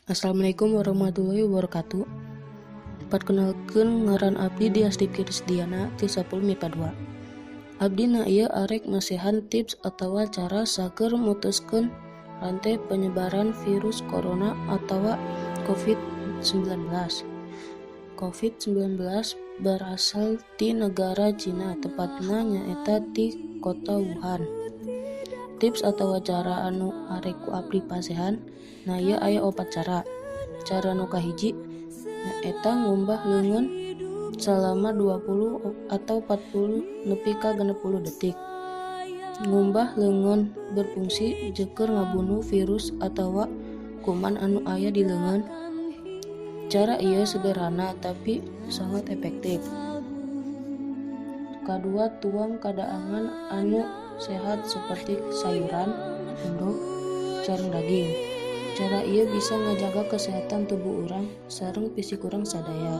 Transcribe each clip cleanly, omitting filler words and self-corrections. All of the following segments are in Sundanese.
Assalamualaikum warahmatullahi wabarakatuh. Perkenalkeun, ngaran abdi Dias Rifki Risdiana ti 10 MIPA 2. Abdi na ieu arek masihan tips atawa cara saker mutuskeun rantai penyebaran virus corona atawa COVID-19. COVID-19 berasal ti negara Cina, tepatna nyaeta ti kota Wuhan. Tips atawa cara anu arek ku abdi pasihan na ieu aya opat cara. Cara nu kahiji nyaeta ngumbah leungeun salama 20 atau 40 nepi ka 60 detik. Ngumbah leungeun berfungsi jeukeun ngabunuh virus atawa kuman anu aya di leungeun. Cara ieu sederhana tapi sangat efektif. Kadua, tuang kadaharan anu sehat seperti sayuran, endog, sareng daging. Cara ieu bisa ngajaga kesehatan tubuh urang sareng fisik urang sadaya.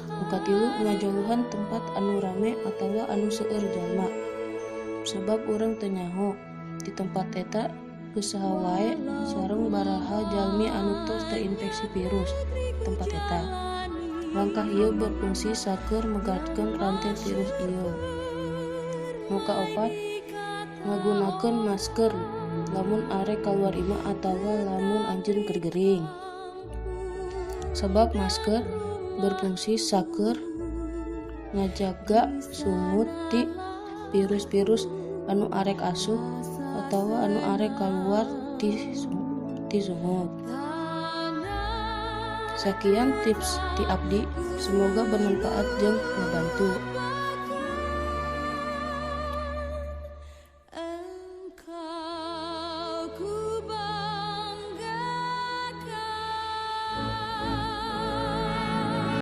Nu katilu, ngajauhan tempat anu rame atawa anu seueur jalma. Sebab urang teu nyaho di tempat eta geus saha wae sareng baraha jalmi anu tos terinfeksi virus tempat eta. Langkah ieu berfungsi saker megatkeun rantai virus ieu. Nu kaopat, ngagunakeun masker lamun arek kaluar imah atawa lamun anjeun keur gering. Sabab masker berfungsi saker ngajaga sungut ti virus-virus anu arek asup atawa anu arek kaluar ti sungut. Sakian tips ti abdi, semoga bermanfaat jeung ngabantu.